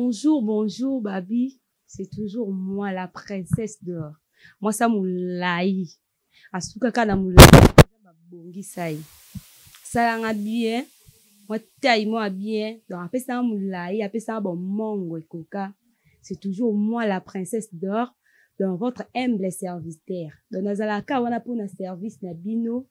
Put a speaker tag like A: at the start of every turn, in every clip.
A: Bonjour, bonjour Babi, c'est toujours moi la princesse d'or. Mwasi ya molayi, asukaka na molayi, babongisa ye. Asalanga bien, mwa taille mwa bien, donc apesanga molayi, apesanga bomongo ekoka. C'est toujours moi la princesse d'or, donc votre humble serviteur. Donc nazalaka wana pona service na bino,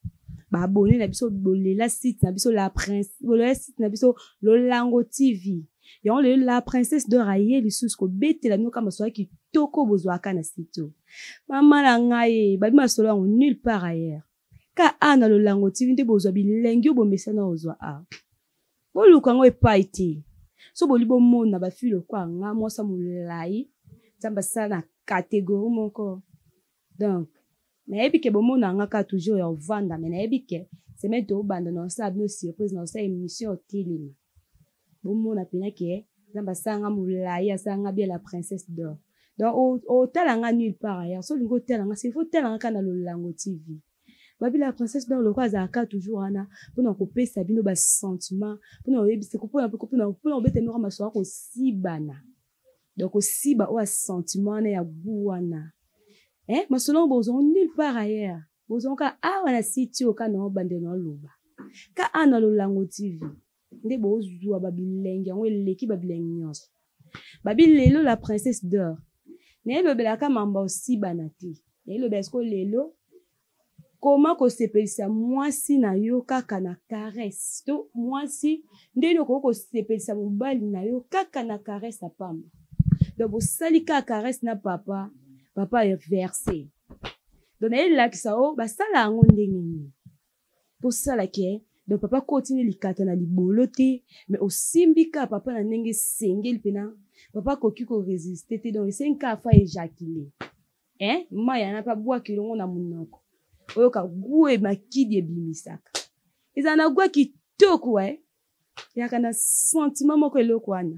A: ba abonné na biso bolela site na biso la prince, bolela site na biso Lolango TV. Yango lelo la princesse d'or aye lisusu kobetela bino kaka masolo ya kitoko bozwaka na site oyo. Mama na ngai, babi masolo yango nulle part ailleurs. Ka a na Lolango TV nde bozwa bilengi oyo bomesana kozwa awa. Boluka yango epai te. So boli bomona ba fille lokola nga mwasi ya molayi Nzambe asala na categorie moko. Donc nayebi ke bomona nga kaka toujours ya kovanda mais nayebi ke semaine tobanda na osala bino surprise na osala émission otelema. Bomona pena ke Nzambe asala nga molayi asala nga bien la princesse d'or. Donc otala nga nulle part ailleurs. So olingi otala nga, c'est faut otala nga kaka na Lolango TV. Babi la princesse d'or lokola azalaka toujours wana mpona kopesa bino ba sentiment, mpona koyebisa, mpona kobeta bino kaka masolo ya kosibana. Donc kosiba oyo ya sentiment wana ya goût wana. Eh, masolo yango bozwa nulle part ailleurs. Bozwa kaka awa na site oyo kaka na obandela na oloba. Ka awa na Lolango TV nde bozwa ba bilengi yango eleki ba bilengi nyonso. Babi lelo la princesse d'or nayelobelaka mamba osibana te. Nayelobela sikoyo lelo koma kosepelisa mwasi na yo kaka na caresse to mwasi ndenge okoki kosepelisa mobali na yo kaka na caresse ya pamba. Donc bosali kaka caresse na papa, papa verse. Donc nayelakisa o basala yango ndenge nini posala ke donc papa kotini likata na libolo te mais osimbi kaka papa na ndenge esengeli mpena papa akoki ko résister te donc esengi kaka fa éjaculer. Hein, mai yana mpe abwaki elongo na monoko oyoka goût e makidi ebimisaka ezala na goût ya kitoko eh? Eyaka na sentiment moko eloko wana.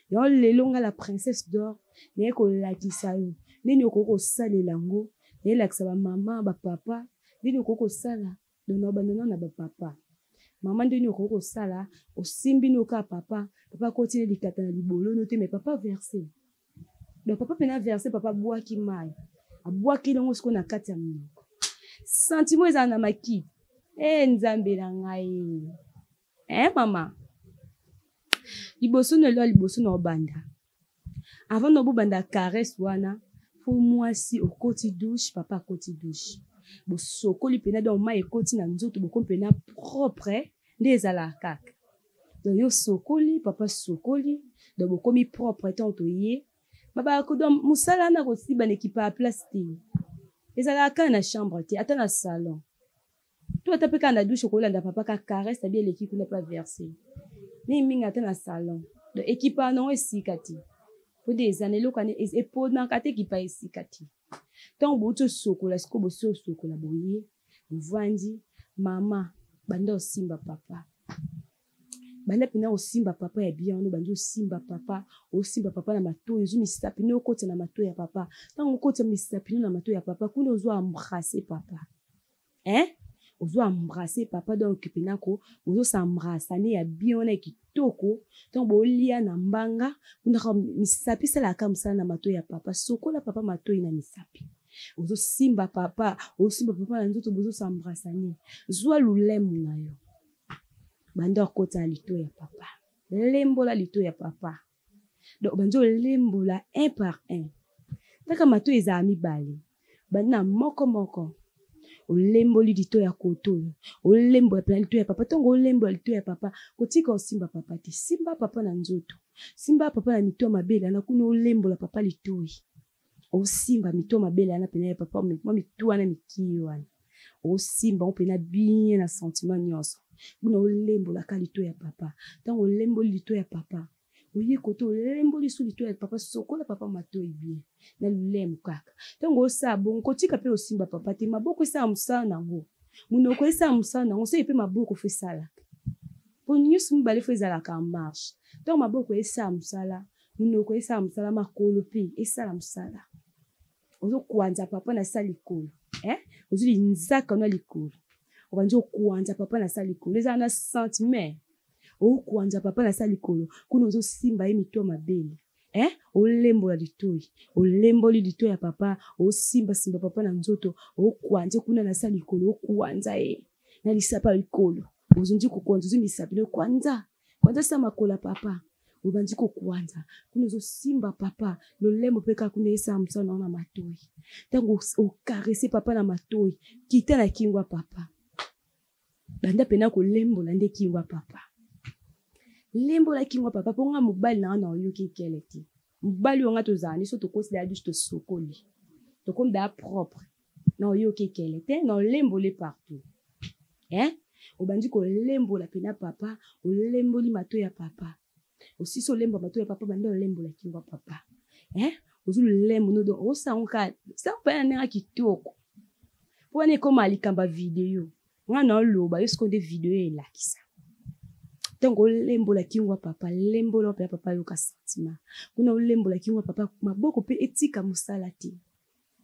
A: Yango lelo nga la princesse d'or naye kolakisa yo ndenge okoki kosalela yango, naye lakisa ba mama ba papa ndenge okoki kosala. Donc na banda na ba papa mama ndenge okoki kosala, osimbi no kaka papa, papa akoti na likata na libolo no te mais papa verse. Donc papa pena verse, papa abwaki mai, abwaki elongo sikoyo na kati ya monoko. Sentiment ezala na makidi. Eh Nzambe na ngai. Eh mama. Liboso na eloko liboso na obanda. Avant na bobanda caresse wana, fo mwasi okoti douche, papa akoti douche. Bosokoli pena donc mai ekoti na nzoto, bokomi pena propre nde ezalaka kaka. Donc yo sokoli, papa sokoli, donc bokomi propre tant toye. Baba ko donc musala na kosiba na ekipa ya place te. Ezalaka kaka na chambre te, ata na salon. To ata pe kaka na douche okolanda papa ka caresse abi eleki kuna pa verser. Mingi mingi ata na salon. Donc ekipa nango esika te. Po de eza na eloko wana eponaka te ekipa esika te. Tango bouti osokola sikoyo bosi osokola boye, bovandi, mama banda osimba papa. Banda pena osimba papa ya bien wana, bandi osimba papa, osimba papa na matoyi, ozwi misapi no okotisa na matoyi ya papa. Tango okotisa misapi no na matoyi ya papa, kuna ozo embrasser papa. Hein? Ozo embrasser papa donc pena ko ozo s'embrasser ya bien wana kitoko. Tango bolia na mbanga, kuna ka misapi esalaka mosala na matoyi ya papa. Sokola papa matoyi na misapi. Ozo simba papa, osimba papa na nzoto, bozo s'embrasser. Zwa lulemu na yo. Banda okota na litoyi ya papa. Lembola litoyi ya papa. Donc bandi olembola un par un. Kaka matoyi ezala mibale. Bandi na moko moko. Olemboli litoyi ya koto oyo. Olembola pena litoyi ya papa. Tango olembola litoyi ya papa, kotika osimba papa te. Simba papa na nzoto. Simba papa na mito ya mabele na kuna olembola papa litoyi. Osimba mito ya mabele wana pena ya papa, mwa mito wana mikie wana. Osimba ngo pena bien na sentiment nyonso. Kuna olembolaka litoyi ya papa. Tango olemboli litoyi ya papa, oye kote olemboli su litoyi ya papa, sokola papa matoyi bien na lulemu kaka. Tango osala bongo, kotika pe osimba papa te, maboko esala mosala nango, monoko esala mosala nango, soki pe maboko fo esalaka. Po nyonso mibale fo ezalaka en marche. Tango maboko esala mosala, monoko esala mosala, makolo pe esala mosala. Ozokwanza papa na sa likolo, eh? Ozwi linzaka na likolo, obandi okwanza papa na sa likolo, ezala na sentiment. Okwanza papa na sa likolo kuna, ozosimba ye mito mabele, eh? Olembola litoi, olemboli litoi ya papa, osimbasimba papa na nzoto, okwanze kuna na sa likolo, okwanza ye na lisapa likolo, ozondi kokwanza, ozwi misapi na okwanza kwanza sa makolo ya papa, obandi kokwanza kuna, ozosimba papa lolemo mpe kaka kuna, esala mosala na yo na matoi. Ntango ocaresser papa na matoi, kita na kingo ya papa, banda mpena kolembola nde kingo ya papa. Lembola kingo ya papa, mpo nga mobali na nga na oyoki ekele te. Mobali oyo nga tozala nde so tokosi daya douche, tosokoli, tokomi daya propre, na oyoki ekele te, na olembole partout, eh? Obandi kolembola mpena papa, olemboli matoi ya papa, osisi olembola matoi ya papa, banda olembola kingo ya papa, eh? Ozwi lolembo no, donc osango kaka sango mpena na ndenge kitoko, mpo wana ekóma likambo ya video. Nga na oloba yo sikoyo nde video elakisa. Ntango olembola kingo ya papa, lembola mpe ya papa, yoka sentiment kuna. Olembola kingo ya papa, maboko mpe etika mosala te.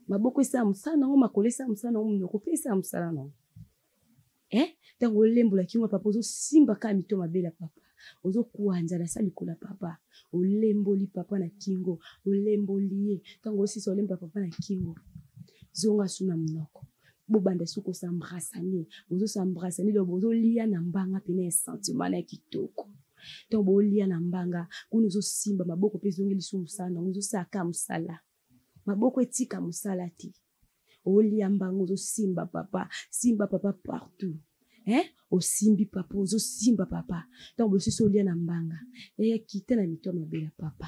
A: Maboko esala mosala nango, makolo esala mosala nango, monoko mpe esala mosala nango, eh? Ntango olembola kingo ya papa, ozosimba kaka mito mabele ya papa, ozokwanza na sa likolo ya papa, olemboli papa na kingo, olemboli ye. Ntango osisa olembola papa na kingo, zonga su na monoko, bobanda su kos'embrasser. Bozos'embrasser, donc bozolia na mbanga pene ya sentiment na ya kitoko. Ntango bolia na mbanga kuna, ozosimba maboko mpe ezongeli su mosala nango, ozosalaka mosala, maboko etika mosala te. Olia mbango, ozosimba papa, simba papa partout, eh? Osimbi papa, ozosimba papa. Ntango bosisi olia na mbanga, eya kita na mito mabele ya papa,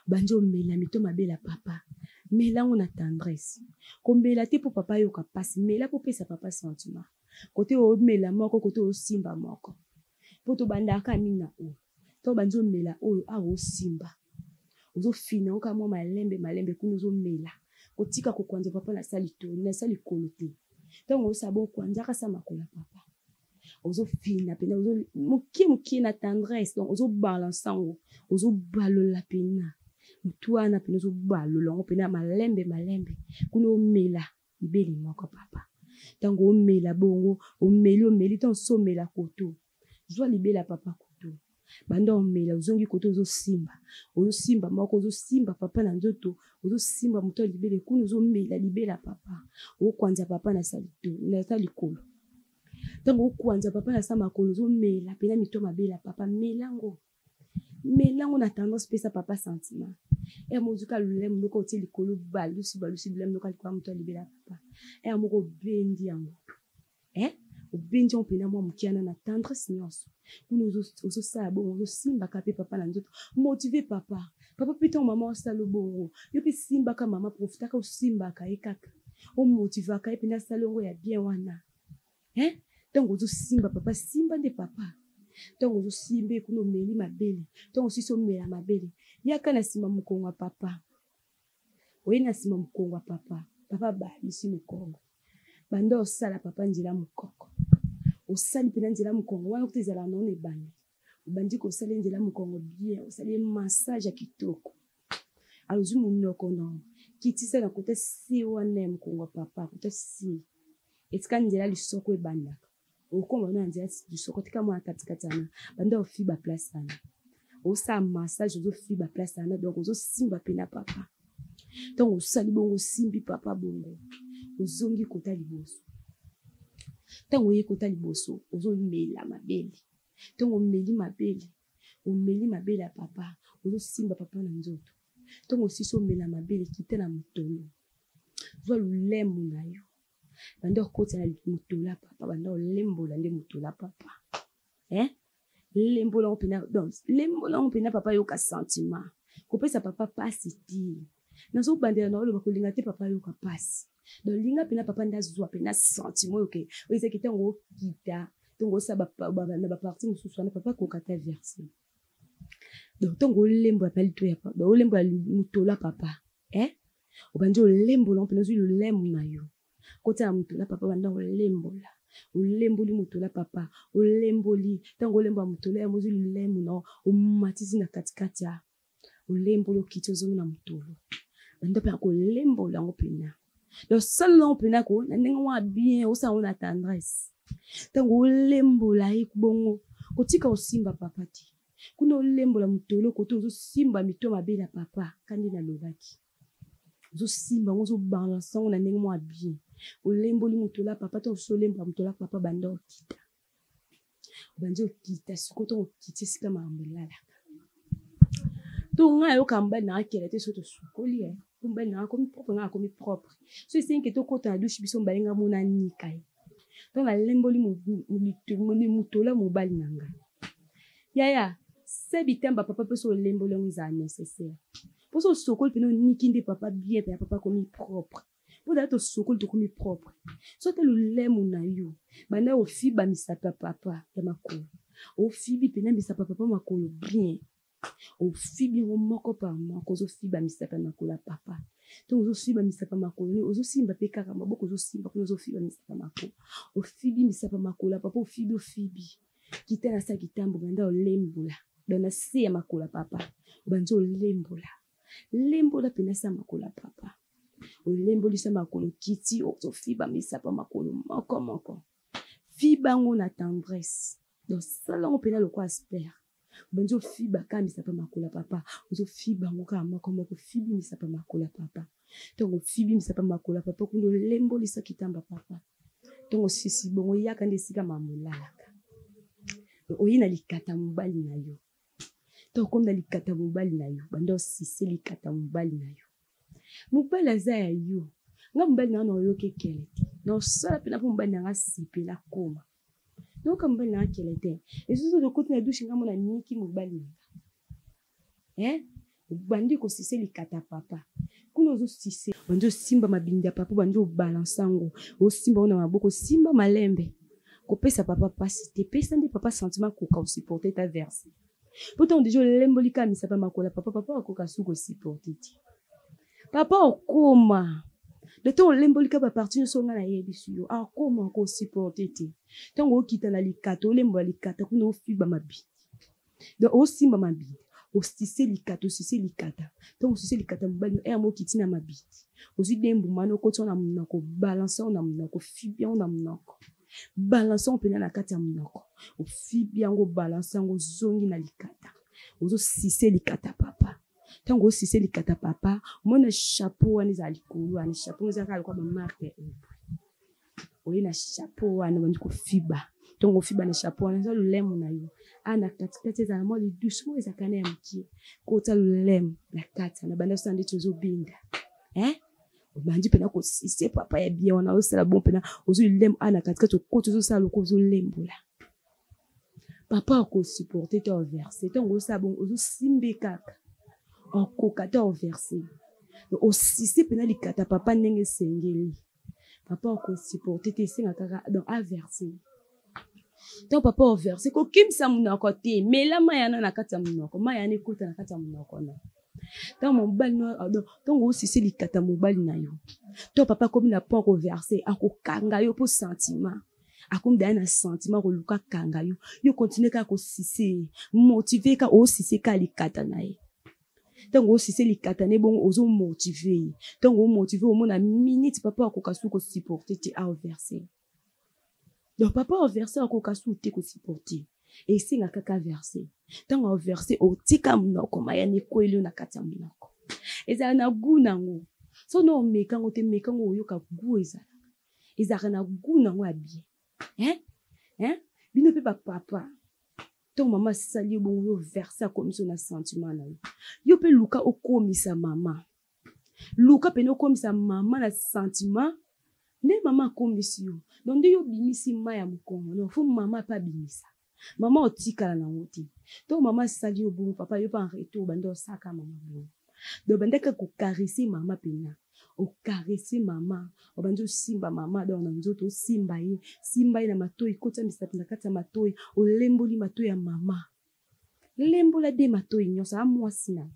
A: bandi omela mito mabele ya papa. Mela yango na tendresse, komela te mpo papa ayoka mpasi, mela mpo opesa papa sentiment. Kote omela moko, kote osimba moko, mpo tobandaka mingi na oyo. Ntango bandi omela oyo awa, osimba, ozofina yango kaka mwa malembe malembe kuna, ozomela, kotika kokwanza papa na sa likolo te. Ntango osala bon, kwanzaka sa makolo ya papa, ozofina mpena mokie mokie na tendresse, donc ozobalancer yango, ozobalola mpena motu wana mpena, ozobalola yango mpena malembe malembe kuna, omela libele moko papa. Ntango omela bongo, omeli, omeli, ntango so omela koto, zwa libele ya papa koto, banda omela, ozongi koto, ozosimba, ozosimba moko, ozosimba papa na nzoto, ozosimba moto ya libele kuna, ozomela libele ya papa, okwanza papa na sa likolo. Ntango okwanza papa na sa makolo, ozomela mpena mito mabele ya papa, melango, melango na tendance, pesa papa sentiment. Ere mozuka lolemo moko otie likolo, balusi balusi lolemo moko likolo ya moto ya libele ya papa. Ere moko obendi yango, eh? Obendi yango mpena mwa moke wana na tendresse nyonso kuna, ozosala bongo, ozosimbaka mpe papa na nzoto. Motive papa, papa mpe ntango mama osala bongo, yo mpe simbaka mama, profitaka, osimbaka ye kaka, omotivaka ye mpena, asala yango ya bien wana, eh? Ntango ozosimba papa, simba nde papa. Ntango ozosimba ye kuna, omeli mabele. Ntango osisi omela mabele, yaka na nsima mokongo ya papa. Oye na nsima mokongo ya papa, papa balisi mokongo, banda osala papa nzela mokongo. Osali mpena nzela mokongo wana kuta ezalaka nango na ebandeli. Obandi kosala nzela mokongo bien, osali massage ya kitoko, alozwi monoko na kitisa na kota se wana ya mokongo ya papa, kota se etika nzela lisoko ebandaka, okoma na nzela lisoko, tika mwana katikati wana, banda ofiba place wana, osala massage, ozofiba place wana, donc ozosimba mpena papa. Ntango osali bongo, osimbi papa bongo, ozongi kota liboso. Ntango oye kota liboso, ozomela mabele. Ntango omeli mabele, omeli mabele ya papa, ozosimba papa na nzoto. Ntango osisi omela mabele, kita na motolo, zwa lolemo na yo, banda okotisa na motolo ya papa, banda olembola nde motolo ya papa, eh? Lembola yango mpena, donc lembola yango mpena papa yoka sentiment. Kopesa papa pasi te. Nazobandela na oloba, kolinga te papa yoka pasi. Donc linga mpena papa nde azwa mpena sentiment oyo ke oyo ezaki. Ntango okita, ntango osala na baparties mosusu wana, papa akoka ta verse. Donc ntango olembola mpe lito ya papa, olembola motolo ya papa, eh? Obandi olembola mpena, ozwi lolemo na yo, kota na motola papa, banda olembola, olemboli motola papa, olemboli. Ntango olembola motola yango, ozwi lolemo na omatisi na katikati ya olemboli, okiti, ozongi na motolo, banda mpe kolembola yango mpena. Donc sala yango mpena ko na ndenge wana bien, osala yango na tendresse. Ntango olembola ye bongo, Kotika osimba papa te. Kuna olembola motolo kote ozosimba mito mabe na papa kandi nalobaki. Ozosimba yango ozobalanse yango na ndenge mwa bien. Olemboli motola papa to ozolembola motola papa banda okita. Obandi okita sikoyo ntango okiti esika makambo elalaka. To ngai ayoka mobali na akela te soki tosukoli ye. Po mobali na akomi propre ngai akomi propre. So esengi ke tokota na douche biso mibale ngai mona nika ye. Ntango nalemboli motola mobali na ngai. Yaya, se bitamba papa mpe so olemboli yango ezala nécessaire. Mpo so osokoli mpena oniki nde papa bien mpe papa akomi propre. Mpo dala tosokoli tokomi propre. So ata lolemo na yo banda ofiba misapi ya papa ya makolo. Ofibi mpena misapi ya papa makolo bien. Ofibi yango moko par moko ozofiba misapi ya makolo ya papa. Ntango ozofiba misapi ya makolo ozosimba mpe kaka maboko ozosimba kuna ozofiba misapi ya makolo. Ofibi misapi ya makolo ya papa ofibi ofibi. Kita na sa kitambo banda olembola. Donc na se ya makolo ya papa obandi olembola. Lembola mpena se ya makolo ya papa. Olembolisa makolo kiti ozofiba misapi ya makolo moko moko. Fiba yango na tendresse. Donc sala yango mpena lokola spare. Obandi ofiba kaka misapi ya makolo ya papa. Ozofiba yango kaka moko moko. Ofibi misapi ya makolo ya papa. Ntango ofibi misapi ya makolo ya papa kuna olembolisa kitamba papa. Ntango osisi bongo yaka nde esika makambo elalaka. Oye na likata mobali na yo. Ntango okomi na likata mobali na yo, banda osise likata mobali na yo. Mobali aza ya yo. Nga mobali na nga na oyoki ekele te. Na osala mpena mpo mobali na nga asepela akoma. Nayoka mobali na nga kele te. Esusu tokoti na douche nga mona niki mobali na nga. Eh? Obandi kosise likata papa. Kuna ozosise. Obandi osimba mabindi ya papa, obandi obalanse yango. Osimba yango na maboko, simba malembe. Kopesa papa pasi te. Pesa nde papa sentiment koka osupporter ta verse. Po ntango deja olemboli kaka misapa makolo ya papa, papa akoka su kosupporter te. Papa okoma. De ntango olemboli kaka baparti nyonso nga nayebisi yo, akoma kosupporter te. Ntango okita na likata, olembola likata kuna ofiba mabindi. Donc osimba mabindi, osise likata, osise likata. Ntango osise likata mobali no, ere mokiti na mabindi. Ozwi de mbuma no okoti na monoko, balance yango na monoko, ofibi yango na monoko. Balance yango mpenza na kati ya monoko. Ofibi yango, balance yango, ozongi na likata. Ozosise likata papa. Ntango osise likata papa, omona chapeau wana ezala likolo wana, chapeau eza kaka lokola ba marque ya oye na chapeau wana obandi kofiba. Ntango ofiba na chapeau wana eza lolemo na yo a na katikati ezala mwa lidusu moko ezalaka na ya mokie kota lolemo na kati na banda osala ndeti ozobinda eh? Obandi mpena kosise papa ya bien wana osala bon mpena ozwi lolemo a na katikati okoti ozosala lokola ozolembola papa akosupporte te overse. Ntango osala bongo ozosimbe kaka okoka te overse osise mpena likata papa ndenge esengeli. Papa akosupporte te esenga kaka donc averse. Ntango papa overse kokimisa monoko te, mela mai wana na kati ya monoko, mai wana ekota na kati ya monoko na ntango mobali ntango osise likata mobali na yo, ntango papa akomi na point koverse akokanga yo mpo sentiment akomi daya na sentiment koluka kanga yo, yo continue kaka kosise motive kaka osise kaka likata na ye. Ntango osise likata na ye bongo ozomotive ye, ntango omotive omona minute papa akoka su kosupporte te aoverse. Donc papa overse akoka su te kosupporte, esenga kaka verse. Ntango overse otika monoko mayani ekweli yo na kati ya monoko, ezala na goût nango. So na omeka yango te, meka yango oyoka goût ezalaka, ezalaka na goût nango ya bien. Hein? Hein? Bino pe ba papa ntango mama asali yo bongo yo verse akomisi yo na sentiment na yo, yo mpe luka okomisa mama, luka pene okomisa mama na sentiment nde mama akomisi yo. Donc nde yo obimisi mai ya mokongo, non fo mama mpe abimisa. Mama otikala nango te. Ntango mama asali yo bongo papa yo mpe en retour obandi osaka mama bongo. Donc obandaka kokarese mama pena, okarese mama, obandi osimba mama donc na nzoto osimba ye, simba ye na matoi, kotisa misapi na kati ya matoi, olemboli matoi ya mama. Lembola de matoi nyonso, a mwasi na yo.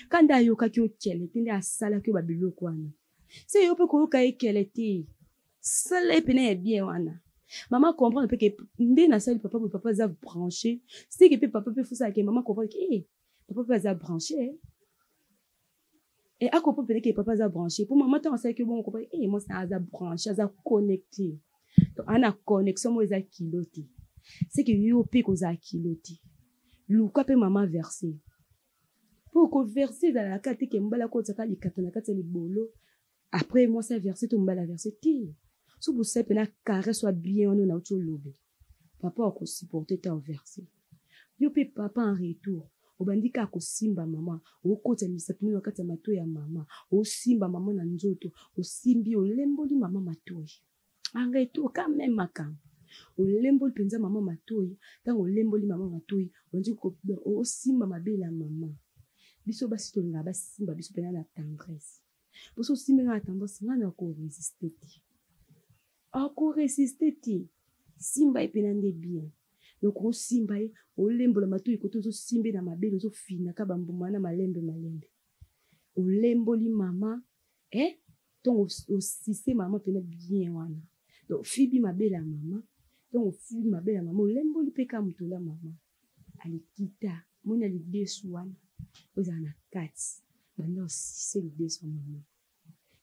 A: Kanda ayokaki yo kele te nde asalaki yo ba biloko wana. Se yo mpe koyoka ye kele te. Sala ye pena ya bien wana. Mama comprendre pe ke nde nasali papa boye, papa aza branché. Seke pe papa pe fosala ke mama comprendre ke eh, papa pe aza branché. Et a comprendre pena ke papa aza branché. Po mama ntango asalaki yo bongo comprendre eh mwasi na aza branché, aza connecté. Donc ana connexion moko eza kilo te. Seke yo mpe kozala kilo te. Luka mpe mama verse. Mpo ko verse ezalaka te ke mobali akotisaka likata na kati ya libolo après mwasi averse to mobali averse te. Soki bosali mpena caresse wa bien wana nauti olobe, papa akosupporte te averse. Yo mpe papa en retour obandi kaka kosimba mama, okotisa misapi na kati ya matoi ya mama, osimba mama na nzoto, osimbi olemboli mama matoi. En retour quand même makambo olemboli mpenza mama matoi. Ntango olemboli mama matoi, obandi osimba mabele ya mama. Biso basi tolingaka basimba biso mpenza na tendresse. Poso osimbi nga na tendresse, nga na koresiste te, akoresiste te. Simba ye mpena nde bien. Donc osimba ye, olembola matoi kote, ozosimba ye na mabele, ozofinaka bambuma wana malembe malembe, olemboli mama eh? Ntongo osise mama mpena bien wana, donc ofibi mabele ya mama. Ntongo ofibi mabele ya mama, olemboli mpe ka motola mama alikita moni ya lidesu wana ozala na kati, banda osise lidesu ya mama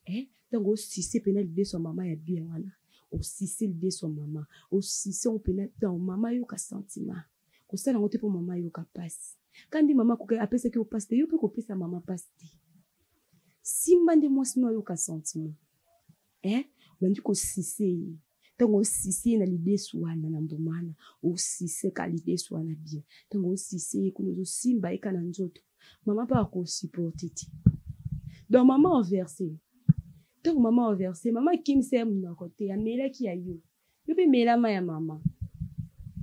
A: eh? Ntango osise mpena lidesu ya mama ya bien wana, osise lidesu ya mama, osise yango mpena, ntango mama ayoka sentiment. Kosala yango te mpo mama ayoka mpasi. Kandi mama apesaki yo mpasi te, yo mpe kopesa mama mpasi te. Simba nde mwasi no ayoka sentiment eh? Obandi kosise ye. Ntango osise ye na lidesu wana, na mbuma wana, osise ka lidesu wana bien. Ntango osise ye kuna, ozosimba ye ka na nzoto, mama mpe akosupporte te. Donc mama overse. Ntango mama overse, mama akimisa ye monoko te, amelaki ya yo. Yo mpe melama ya mama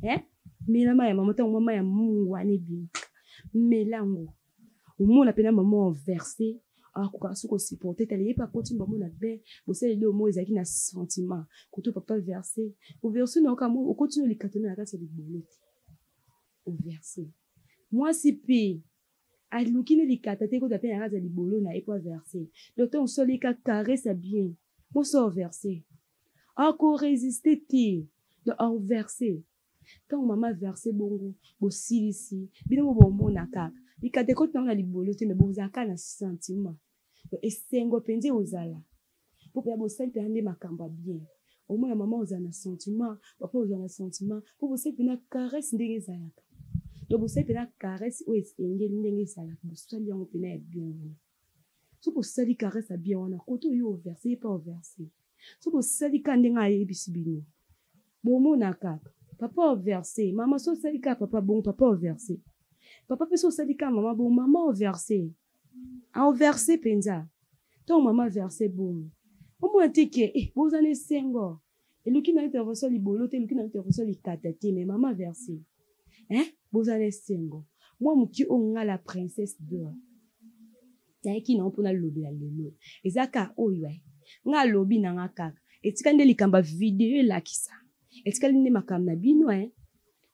A: eh? Melama ya mama. Ntango mama ya mungu wana ebimaka, melango omona mpena mama overse akoka soki osupporte tala ye mpe akoti bango na bain. Bosaleli oyo moko ezalaki na sentiment koto papa verse overse na oka okoti no likatona na kati ya libolo te. Overse mwasi mpe aluki ne likata te kota mpe na kati ya libolo na ye po averse. Donc ntango osali ka caresse ya bien, mwasi overse akoresiste te. Donc aoverse. Ntango mama verse bongo, bosilisi bino mo bomona kaka likata ekoti nango na libolo te, me bozalaka na sentiment, esengo mpenza ekozala mpo mpenza bosali mpenza nde makambo ya bien. Omona mama ozala na sentiment, papa ozala na sentiment mpo bosali mpenza caresse ndenge ezalaka. Donc bosali mpenza caresse oyo esengeli ndenge ezalaka, bosali yango mpenza ya bien wana. Soki bosali caresse ya bien wana, kote oyo overse ye mpe overse. Soki bosali ka ndenge ayebisi bino, bomona kaka papa overse mama. So osali kaka papa bongo, papa overse papa mpe. So osali kaka mama bongo, mama overse aoverse mpenza. Ntango mama verse bongo, omona te ke eh, boza na esengo. Eluki na intervention libolo te, eluki na intervention likata te, mais mama verse eh, boza na esengo mwa moke. Oyo nga la princesse d'or nayaki nango mpona lobela lelo eza kaka oyo eh. Nga alobi na nga kaka etika nde likambo ya video elakisa, etikali nde makambo na bino eh.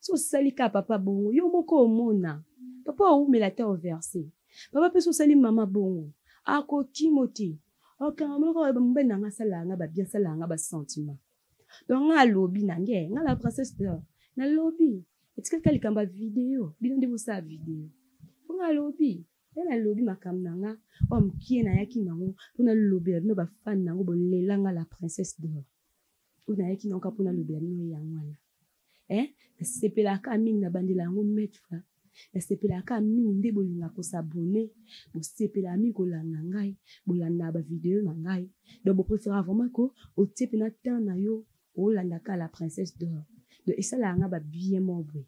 A: So osali kaka papa bongo, yo moko omona papa oumela te overse papa mpe. So osali mama bongo, akokimo te, okanga monoko. Mobali na nga asalaka nga babien, asalaka nga basentiment. Donc nga alobi na nge nga la princesse d'or nalobi etikali kaka likambo ya video, bino nde bosala video. Mpo nga alobi ye nalobi makambo na nga oyo mokie nayaki nango mpo nalobela bino bafani nango bolela nga la princesse d'or. Oyo nayaki nango kaka mpo nalobela bino yango wana eh? Nasepelaka mingi na bandela yango maître fois, nasepelaka mingi nde bolinga kosabone, bosepelaka mingi kolanda ngai, bolandaka bavideo na ngai. Donc bopréférera vraiment ko otie mpena temps na yo olandaka la princesse d'or. Donc esalaka nga babien moko boye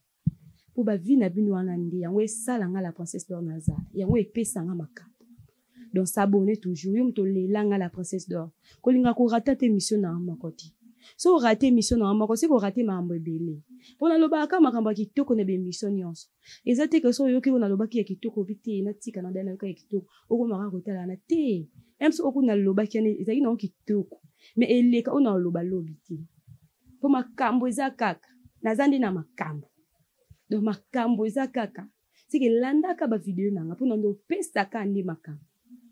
A: mpo bavi na bino wana nde yango esala nga la princesse d'or naza, yango epesa nga makambo. Donc s'abonner toujours. Yo moto olela nga la princesse d'or, kolinga korata te émission na moko te. So orate émission na moko, se korate makambo ebele, mpo nalobaka kaka makambo ya kitoko na baémission nyonso. Eza te ke so oyoki oyo nalobaki ya kitoko obi te natika na nayoka ya kitoko, okomaka kotala wana te. Mso oku nalobaki wana ezalaki nango kitoko, mais eleka oyo naloba lobi te, mpo makambo eza kaka, naza nde na makambo. Donc makambo eza kaka seke, landaka bavideo na nga mpona nde opesaka nde makambo.